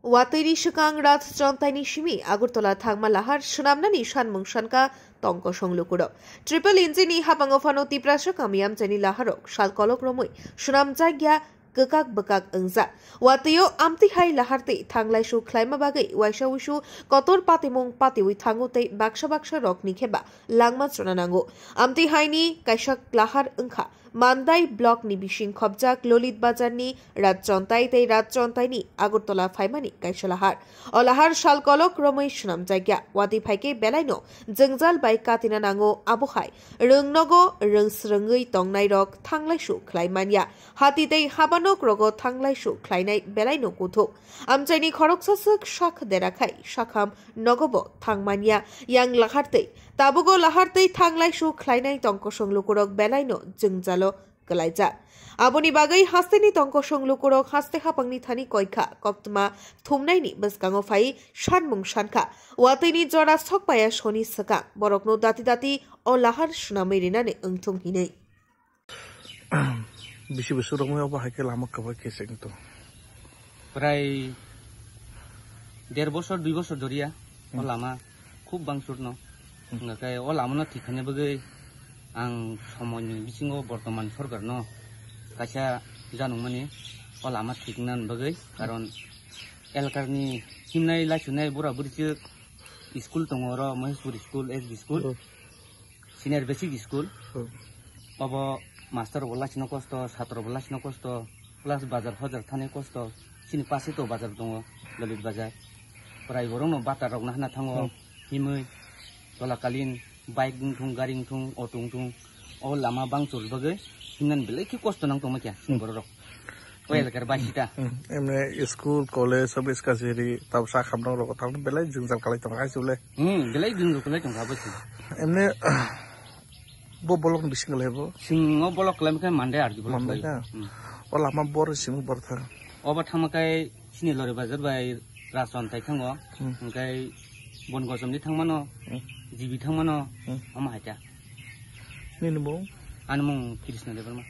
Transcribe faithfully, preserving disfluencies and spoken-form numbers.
Watwi ni swkang Rajchontai ni simi Agartala thangma lahar swnamnani sanmung sankha tongkosong lukurok. Triple engine ni habango phano Tiprasa kami amchaini laharok sal kolok romwi swnamjakya kwkak bwkak wngjak. Watwi o amtwi hai lahar tei thanglaisu khlaima bagwi waisa wisu kotor patimung patiwi thango tei baksa baksa rokni kheba langma chona nango. Amtwi hai ni kaisa lahar wngkha Mandai block ni bising khopjak Lolit Bazar ni Rajchontai tei Rajchontai ni Agartala phaimani kaisa lahar. O lahar sal kolok romwi swnamjakya. Watwi phaikhe belaino jwngjal bai katina nango, abo hai rwngnogo rwngsrwngwi tongnairok thanglaisu khlai manya. Hati tei habanok rogo thanglaisu khlainai belaino kuthuk. Amchaini khoroksa swk sak dera khai sakham nogobo thang manya. Yang lahar tei tabugo lahar tei thanglaisu khlainai tongkosong lukurok belaino jwngjalo kwlaijak. Aboni bagwi hasteni tongkosong lukurok haste hapangni thani koikha koktwma thumnaini bwskango phai sanmung sankha. Watwini jora sokpaya soni swkang borokno dati dati o lahar swnamwi rinani wngthung hinwi. Bisi bisi rokmai obo hai khe lama kwbai khe se wngtong. Prai der bosor, dui bosor doriya o Hmm. lama khub bangsurno. Hmm. Hingkhe o lamano thik khaina bagwi ang somoini bisingo bortoman sorkarno kaisa janukmani o lama thik nani bagwi, karon elkarni himnai laisunai bura buri se school tongo oro Maheshpur school, S D school. Hmm. Senior basic school. Hmm. Obo master bo lasino kosto, satro bo lasino kosto, plus bazar hojar thani kosto. Sini pase to bazar tongo, Lolit Bazar. Prai borokno bata rok nahana thango, Hmm. himwi, tolakalin, bike wngthung, gari wngthung, auto wngthung. O lama bangchor bagwi himnani belai khe kosto nang tongma kya, sini Hmm. borok rok. O elakar basita. Hmm. Emne school, college, sab iska jeri, tab sa khamnang rok thang belai jwngjal kalai tong hai chule. Hmm, belai jwngjal kalai tong kha bwswk. Emne bo bolok ni bising le bo. Singo bolok kalai khe Monday ardi bolok Monday kalai. Na? Hmm. O lama bor simi bor thang. Obo thangma kai sini lori bazar bai Rason tai thango. Hmm. Hingkai bon gosom ni thangmano, Hmm. G B thangmano, Hmm. Ama haita. Nini bo? Ani mung Krishna Debbarma.